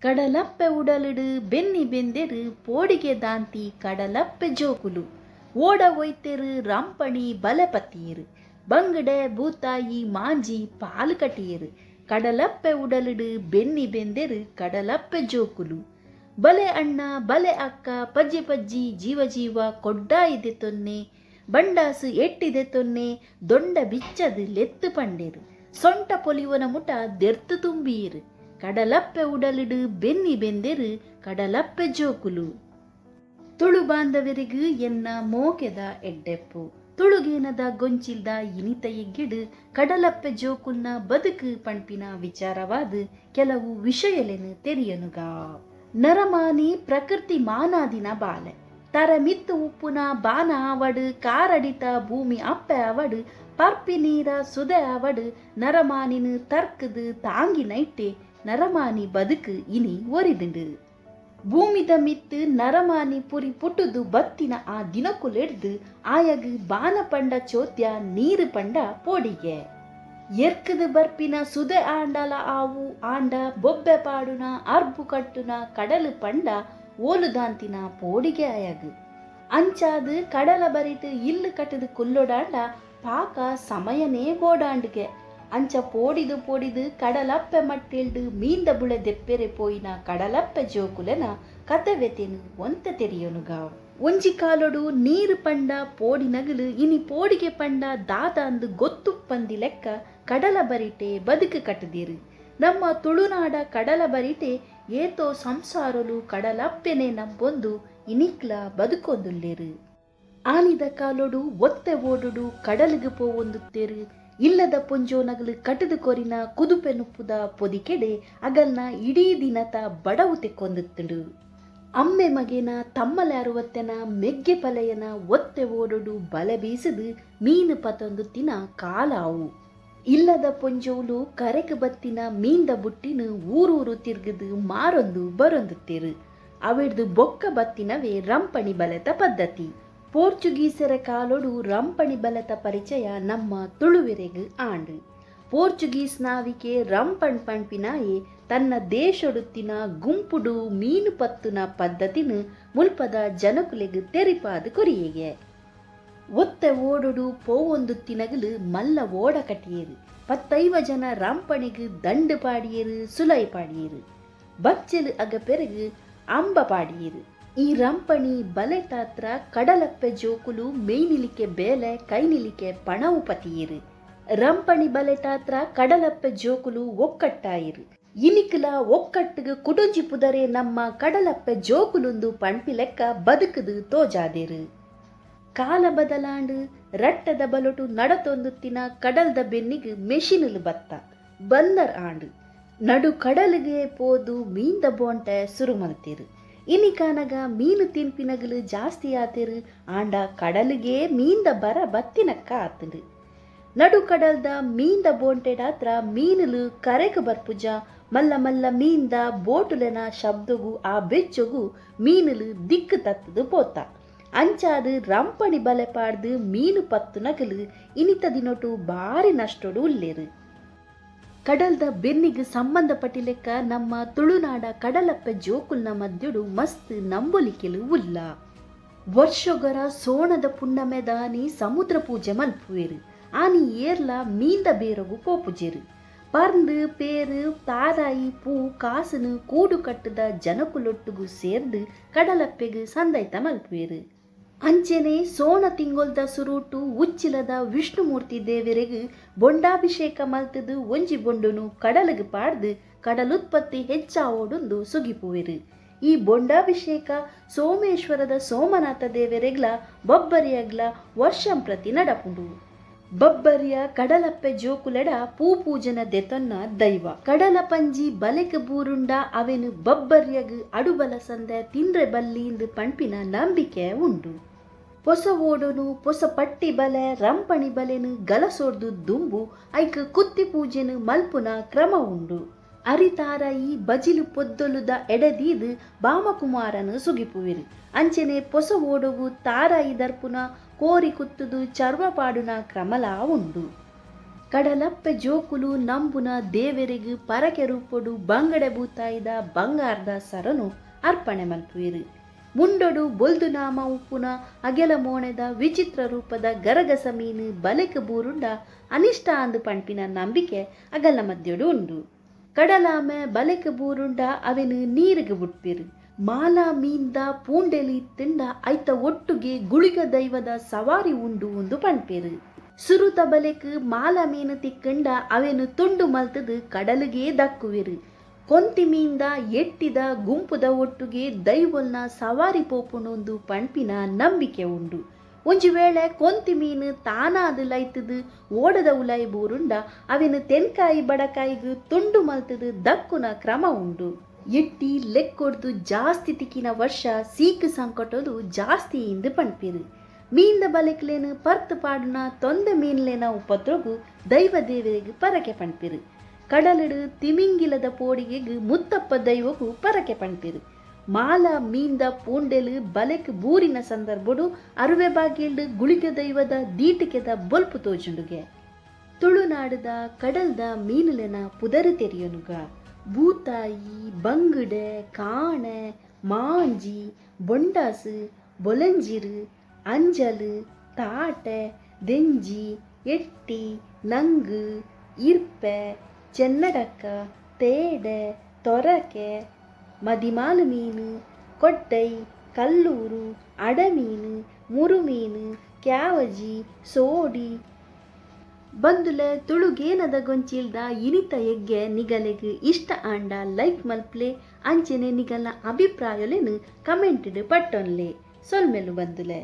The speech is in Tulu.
ಕಡಲಪ್ಪೆ ಉಡಲುಡು ಬೆನ್ನಿ ಬೆಂದೆರ್ ಪೋಡಿಗೆ ದಾಂತಿ ಕಡಲಪ್ಪೆ ಜೋಕುಲು ಓಡ ಒಯ್ತೆರ್ ರಂಪಣಿ ಬಲೆ ಪತ್ತಿಯೆರ್ ಬಂಗಡೆ ಬೂತಾಯಿ ಮಾಂಜಿ ಪಾಲ್ ಕಟಿಯೆರ್ ಕಡಲಪ್ಪೆ ಉಡಲುಡು ಬೆನ್ನಿ ಬೆಂದೆರ್ ಕಡಲಪ್ಪೆ ಜೋಕುಲು ಬಲೆ ಅಣ್ಣ ಬಲೆ ಅಕ್ಕ ಪಜ್ಜೆ ಪಜ್ಜಿ ಜೀವ ಜೀವ ಕೊಡ್ಡಾಯಿ ದೆತೊನ್ನೆ ಬಂಡಾಸು ಎಟ್ಟಿ ದೆತೊನ್ನೆ ದೊಂಡ ಬಿಚ್ಚದ್ ಲೆತ್ತು ಪಂಡೆರ್ ಸೊಂಟ ಪೊಲಿವನ ಮುಟ ದೆರ್ತು ತುಂಬಿಯೆರ್ ಕಡಲಪ್ಪೆ ಉಡಲುಡು ಬೆನ್ನಿ ಬೆಂದೆರ್ ಕಡಲಪ್ಪೆ ಜೋಕುಲು. ತುಳು ಬಾಂಧವೆರೆಗ್ ಎನ್ನ ಮೋಕೆದ ಎಡ್ಡೆಪ್ಪು. ತುಳುಗೇನದ ಗೊಂಚಿಲ್ದ ಇನಿತ ಎಗ್ಗೆಡ್ ಕಡಲಪ್ಪೆ ಜೋಕುಲ್ನ ಬದುಕು ಪಣ್ಪಿನ ವಿಚಾರವಾದ್ ಕೆಲವು ವಿಷಯಲೆನ್ ತೆರಿಯೊನುಗ. ನರಮಾನಿ ಪ್ರಕೃತಿ ಮಾನಾದಿನ ಬಾಲೆ. ತರೆ ಮಿತ್ತ್ ಉಪ್ಪುನ ಬಾನ ಆವಡ್, ಕಾರಡಿತ ಭೂಮಿ ಅಪ್ಪೆ ಆವಡ್, ಪರ್ಪಿ ನೀರ ಸುದೆ ಆವಡ್ ನರಮಾನಿನ್ ತರ್ಕ್ದ್ ತಾಂಗಿನೈಟೆ ನರಮಾನಿ ಬದುಕು ಇನಿ ಒರಿದ್ಂಡ್. ಭೂಮಿದ ಮಿತ್ತ್ ನರಮಾನಿ ಪುರಿ ಪುಟ್ಟುದು ಬತ್ತಿನ ಆ ದಿನಕುಲೆಡ್ದ್ ಆಯಗ್ ಬಾನ ಪಂಡ ಚೋದ್ಯ ನೀರ್ ಪಂಡ ಪೋಡಿಗೆ. ಎರ್ಕ್ದ್ ಬರ್ಪಿನ ಸುದೆ ಆಂಡಲ ಆವು ಆಂಡ ಬೊಬ್ಬೆ ಪಾಡುನ ಅರ್ಬು ಕಟ್ಟುನ ಕಡಲ್ ಪಂಡ ಓಲುದಾಂತಿನ ಪೋಡಿಗೆ ಆಯಗ್. ಅಂಚಾದ್ ಕಡಲ ಬರಿಟ್ ಇಲ್ಲ್ ಕಟ್ಟ್ದ್ ಕುಲ್ಲೊಡಾಂಡ ಪಾಕ ಸಮಯನೇ ಬೋಡಾಂಡ್ಗೆ. ಅಂಚ ಪೋಡಿದ್ ಪೋಡಿದ್ ಕಡಲಪ್ಪೆ ಮಟ್ಟೆಲ್ಡ್ ಮೀನ್ದ ಬುಳೆ ದೆಪ್ಪೆರೆ ಪೋಯಿನ ಕಡಲಪ್ಪೆ ಜೋಕುಲೆನ ಕತೆ ವ್ಯಥೆನ್ ಒಂತೆ ತೆರಿಯೊನುಗ. ಒಂಜಿ ಕಾಲೊಡು ನೀರ್ ಪಂಡ ಪೋಡಿನಗಲು ಇನಿ ಪೋಡಿಗೆ ಪಂಡ ದಾದಾಂದ್ ಗೊತ್ತುಪ್ಪಂದಿ ಲೆಕ್ಕ ಕಡಲ ಬರಿಟೆ ಬದುಕು ಕಟ್ಟ್ದೆರ್. ನಮ್ಮ ತುಳುನಾಡ ಕಡಲ ಬರಿಟೆ ಏತೋ ಸಂಸಾರೊಲು ಕಡಲಪ್ಪೆನೆ ನಂಬೊಂದು ಇನಿಕ್ಲ ಬದುಕೊಂದುಲ್ಲೆರ್. ಆನಿದ ಕಾಲೊಡು ಒತ್ತೆ ಓಡೊಡು ಕಡಲ್ಗ್ ಪೋವೊಂದುತ್ತೆರ್. ಇಲ್ಲದ ಪೊಂಜೋನಗಲು ಕಟ್ದ್ ಕೊರಿನ ಕುದುಪೆ ನುಪ್ಪುದ ಪೊದಿಕೆಡೆ ಅಗಲ್ನ ಇಡೀ ದಿನತ ಬಡವು ತೆಕ್ಕೊಂದಿತ್ತ್ಂಡ್. ಅಮ್ಮೆ ಮಗೆನ ತಮ್ಮಲೆ ಅರುವತ್ತೆನ ಮೆಗ್ಗೆ ಪಲಯನ ಒತ್ತೆ ಓಡೊಡು ಬಲೆ ಬೀಸುದು ಮೀನು ಪತೊಂದುತ್ತಿನ ಕಾಲ ಅವು. ಇಲ್ಲದ ಪೊಂಜೋವುಲು ಕರೆಕ್ ಬತ್ತಿನ ಮೀನ್ದ ಬುಟ್ಟಿನ್ ಊರೂರು ತಿರ್ಗುದು ಮಾರೊಂದು ಬರೊಂದುತ್ತೆರ್. ಅವೆಡ್ದ್ ಬೊಕ್ಕ ಬತ್ತಿನವೇ ರಂಪಣಿ ಬಲೆತ ಪದ್ಧತಿ. ಪೋರ್ಚುಗೀಸೆರೆ ಕಾಲೊಡು ರಂಪಣಿ ಬಲೆತ ಪರಿಚಯ ನಮ್ಮ ತುಳುವೆರೆಗ್ ಆಂಡ್. ಪೋರ್ಚುಗೀಸ್ ನಾವಿಕೆ ರಂಪಣ್ ಪನ್ಪಿನಾಯೆ ತನ್ನ ದೇಶೊಡುತ್ತಿನ ಗುಂಪುಡು ಮೀನು ಪತ್ತುನ ಪದ್ಧತಿನ್ ಮುಲ್ಪದ ಜನಕುಲೆಗ್ ತೆರಿಪಾದ್ ಕೊರಿಯೆಗೆ. ಒತ್ತೆ ಓಡೊಡು ಪೋವೊಂದುತ್ತಿನಗಲು ಮಲ್ಲ ಓಡ ಕಟಿಯೆರ್. ಪತ್ತೈವ ಜನ ರಂಪಣಿಗ್ ದಂಡ್ ಪಾಡಿಯೆರ್, ಸುಲೈ ಪಾಡಿಯೆರ್. ಬಚ್ಚೆಲ್ ಅಗಪೆರೆಗ್ ಅಂಬ ಪಾಡಿಯೆರ್. ಈ ರಂಪಣಿ ಬಲೆಟಾತ್ರ ಕಡಲಪ್ಪೆ ಜೋಕುಲು ಮೆಯ್ನಿಲಿಕೆ ಬೇಲೆ ಕೈನಿಲಿಕೆ ಪಣವು ಪತಿಯೆರ್. ರಂಪಣಿ ಬಲೆಟಾತ್ರ ಕಡಲಪ್ಪೆ ಜೋಕುಲು ಒಕ್ಕಟ್ಟಾಯೆರ್. ಇನಿಕ್ಲ ಒಕ್ಕಟ್ಟುಗ್ ಕುಡೊಂಜಿ ಪುದರೇ ನಮ್ಮ ಕಡಲಪ್ಪೆ ಜೋಕುಲುಂದು ಪಣ್ಪಿಲೆಕ್ಕ ಬದುಕುದು ತೋಜಾದೆರ್. ಕಾಲ ಬದಲಾಂಡ್, ರಟ್ಟೆದ ಬಲೊಟು ನಡತೊಂದುತ್ತಿನ ಕಡಲ್ದ ಬೆನ್ನಿಗ್ ಮೆಷಿನ್ಲು ಬತ್ತ, ಬಂದರ್ ಆಂಡ್. ನಡು ಕಡಲ್ಗೇ ಪೋದು ಮೀನ್ದ ಬೋಂಟೆ ಸುರು ಮಲ್ತೆರ್. ಇನಿಕಾನಗ ಮೀನು ತಿನ್ಪಿನಗಲು ಜಾಸ್ತಿ ಆತೆರ್. ಆಂಡ ಕಡಲ್ಗೇ ಮೀನ್ದ ಬರ ಬತ್ತಿನಕ್ಕ ಆತ್ಂಡ್. ನಡು ಕಡಲ್ದ ಮೀನ್ದ ಬೋಂಟೆಡಾತ್ರ ಮೀನುಲು ಕರೆಕ್ ಬರ್ಪುಜ. ಮಲ್ಲ ಮಲ್ಲ ಮೀನ್ದ ಬೋಟುಲೆನ ಶಬ್ದೊಗು ಆ ಬೆಚ್ಚೊಗು ಮೀನುಲು ದಿಕ್ಕು ತತ್ತುದು ಪೋತ. ಅಂಚಾದ್ ರಂಪಣಿ ಬಲೆ ಪಾಡ್ದ್ ಮೀನು ಪತ್ತುನಗಲು ಇನಿತ ದಿನೊಟು ಬಾರಿ ನಷ್ಟೊಡು ಉಲ್ಲೆರ್. ಕಡಲ್ದ ಬೆನ್ನಿಗ್ ಸಂಬಂಧಪಟ್ಟಿಲೆಕ್ಕ ನಮ್ಮ ತುಳುನಾಡ ಕಡಲಪ್ಪೆ ಜೋಕುಲ್ನ ಮಧ್ಯೊಡು ಮಸ್ತ್ ನಂಬೊಲಿಕೆಲು ಉಲ್ಲ. ವರ್ಷೊಗೊರ ಸೋಣದ ಪುಣ್ಣಮೆದಾನಿ ಸಮುದ್ರ ಪೂಜೆ ಮಲ್ಪುವೆರ್. ಆನಿ ಏರ್ಲ ಮೀನ್ದ ಬೇರೊಗು ಪೋಪುಜೆರ್. ಪರ್ಂದ್, ಪೇರ್, ತಾರಾಯಿ, ಪೂ, ಕಾಸುನು ಕೂಡು ಕಟ್ಟುದ ಜನಕುಲೊಟ್ಟುಗು ಸೇರ್ದ್ ಕಡಲಪ್ಪೆಗ್ ಸಂದೈತ ಮಲ್ಪುವೆರ್. ಅಂಚೆನೆ ಸೋಣ ತಿಂಗೊಲ್ದ ಸುರೂಟು ಉಚ್ಚಿಲದ ವಿಷ್ಣುಮೂರ್ತಿ ದೇವೆರೆಗ್ ಬೊಂಡಾಭಿಷೇಕ ಮಲ್ತ್ದ್ ಒಂಜಿ ಬೊಂಡುನು ಕಡಲ್ಗ್ ಪಾಡ್ದ್ ಕಡಲುತ್ಪತ್ತಿ ಹೆಚ್ಚಾವೊಡುಂದು ಸುಗಿಪುವೆರ್. ಈ ಬೊಂಡಾಭಿಷೇಕ ಸೋಮೇಶ್ವರದ ಸೋಮನಾಥ ದೇವೆರೆಗ್ಲ ಬೊಬ್ಬರ್ಯಗ್ಲ ವರ್ಷಂಪ್ರತಿ ನಡಪುಂಡು. ಬೊಬ್ಬರ್ಯ ಕಡಲಪ್ಪೆ ಜೋಕುಲೆಡ ಪೂ ಪೂಜನ ದೆತೊನ್ನ ದೈವ. ಕಡಲ ಪಂಜಿ ಬಲೆಕ್ ಬೂರುಂಡ ಅವೆನ್ ಬೊಬ್ಬರ್ಯಗ್ ಅಡುಬಲಸಂದೆ ತಿನ್ರೆ ಬಲ್ಲೀಂದ್ ಪಣ್ಪಿನ ನಂಬಿಕೆ ಉಂಡು. ಪೊಸ ಓಡೊನು, ಪೊಸ ಪಟ್ಟಿ ಬಲೆ, ರಂಪಣಿ ಬಲೆನ್ ಗಲಸೊಡ್ದು ದುಂಬು ಐಕ್ ಕುತ್ತಿ ಪೂಜೆನ್ ಮಲ್ಪುನ ಕ್ರಮ ಉಂಡು. ಅರಿತಾರಾಯಿ ಬಜಿಲು ಪೊದ್ದೊಲುದ ಎಡೆ ದೀದ್ ಬಾಮಕುಮಾರನ್ ಸುಗಿಪುವೆರ್. ಅಂಚೆನೆ ಪೊಸ ಓಡೊಗು ತಾರಾಯಿ ದರ್ಪುನ, ಕೋರಿ ಕುತ್ತುದು ಚರ್ವ ಪಾಡುನ ಕ್ರಮಲಾ ಉಂಡು. ಕಡಲಪ್ಪೆ ಜೋಕುಲು ನಂಬುನ ದೇವೆರೆಗ್ ಪರಕೆ ರೂಪೊಡು ಬಂಗಡೆ ಬೂತಾಯಿದ ಬಂಗಾರ್ದ ಸರನು ಅರ್ಪಣೆ ಮಲ್ಪುವೆರ್. ಮುಂಡೊಡು ಬೊಲ್ದು ನಾಮ ಉಪ್ಪುನ ಅಗೆಲ ಮೋಣೆದ ವಿಚಿತ್ರ ರೂಪದ ಗರಗಸ ಮೀನ್ ಬಲೆಕ್ ಬೂರುಂಡ ಅನಿಷ್ಟ ಆಂದ್ ಪಣ್ಪಿನ ನಂಬಿಕೆ ಅಗಲ್ನ ಮಧ್ಯೊಡು ಉಂಡು. ಕಡಲಾಮೆ ಬಲೆಕ್ ಬೂರುಂಡ ಅವೆನ್ ನೀರಿಗೆ ಬುಡ್ಪೆರ್. ಮಾಲಾ ಮೀನ್ದ ಪೂಂಡೆಲ್ ಇತ್ತ್ಂಡ ಐತ ಒಟ್ಟುಗೆ ಗುಳಿಗ ದೈವದ ಸವಾರಿ ಉಂಡು ಉಂದು ಪಣ್ಪೆರ್. ಸುರುತ ಬಲೆಕ್ ಮಾಲ ಮೀನ್ ತಿಕ್ಕ್ಂಡ ಅವೆನ್ ತುಂಡು ಮಲ್ತ್ದ್ ಕಡಲುಗೇ ದಕ್ಕುವೆರ್. ಕೊಂತಿ ಮೀನ್ದ ಎಟ್ಟಿದ ಗುಂಪುದ ಒಟ್ಟುಗೆ ದೈವೊಲ್ನ ಸವಾರಿ ಪೋಪುಂಡು ಪಣ್ಪಿನ ನಂಬಿಕೆ ಉಂಡು. ಒಂಜಿ ವೇಳೆ ಕೊಂತಿ ಮೀನ್ ತಾನಾದ್ ಲೈತ್ದ್ ಓಡದ ಉಲಾಯಿ ಬೂರುಂಡ ಅವೆನ್ ತೆನ್ಕಾಯಿ ಬಡಕಾಯಿಗ್ ತುಂಡು ಮಲ್ತ್ದ್ ದಕ್ಕುನ ಕ್ರಮ ಉಂಡು. ಎಟ್ಟಿ ಲೆಕ್ಕೊಡ್ದು ಜಾಸ್ತಿ ತಿಕ್ಕಿನ ವರ್ಷ ಸೀಕ್ ಸಂಕಟೊಲು ಜಾಸ್ತಿ ಇಂದ್ ಪಣ್ಪೆರ್. ಮೀನ್ದ ಬಲೆಕ್ಲೆನ್ ಪರ್ತ್ ಪಾಡುನ ತೊಂದೆ ಮೀನ್ಲೆನ ಉಪದ್ರೊಗು ದೈವ ದೇವೆರೆಗ್ ಪರಕೆ ಪಣ್ಪೆರ್. ಕಡಲುಡು ತಿಮಿಂಗಿಲದ ಪೋಡಿಗೆಗ್ ಮುತ್ತಪ್ಪ ದೈವೊಗು ಪರಕೆ ಪಣ್ಪೆರ್. ಮಾಲ ಮೀನ್ದ ಪೂಂಡೆಲ್ ಬಲೆಕ್ ಬೂರಿನ ಸಂದರ್ಭೊಡು ಅರುವೆ ಬಾಗಿಲ್ಡ್ ಗುಳಿಗ ದೈವದ ದೀಟಿಕೆದ ಬೊಲ್ಪು ತೋಜುಂಡುಗೆ. ತುಳುನಾಡುದ ಕಡಲ್ದ ಮೀನುಲೆನ ಪುದರ್ ತೆರಿಯೊನುಗ. ಬೂತಾಯಿ, ಬಂಗುಡೆ, ಕಾಣೆ, ಮಾಂಜಿ, ಬೊಂಡಾಸ್, ಬೊಲೆಂಜಿರು, ಅಂಜಲ್, ತಾಟೆ, ದೆಂಜಿ, ಎಟ್ಟಿ, ನಂಗು, ಇರ್ಪೆ, ಚೆನ್ನಡಕ್ಕ, ತೇಡೆ, ತೊರಕೆ, ಮದಿಮಾಲು ಮೀನು, ಕೊಡ್ಡೈ, ಕಲ್ಲೂರು, ಅಡಮೀನು, ಮುರುಮೀನು, ಕ್ಯಾವಜಿ, ಸೋಡಿ. ಬಂದುಲೆ ತುಳು ಗೇನದ ಗೊಂಚಿಲ್ದ ಇನಿತ ಎಗ್ಗೆ ನಿಗಲೆಗ್ ಇಷ್ಟ ಆಂಡ ಲೈಕ್ ಮಲ್ಪ್ಲೆ, ಅಂಚೆನೆ ನಿಗಲ್ನ ಅಭಿಪ್ರಾಯೊಲೆನ್ ಕಮೆಂಟ್ ಪಟ್ಟೊನ್ಲೆ. ಸೊಲ್ಮೆಲು ಬಂದುಲೆ.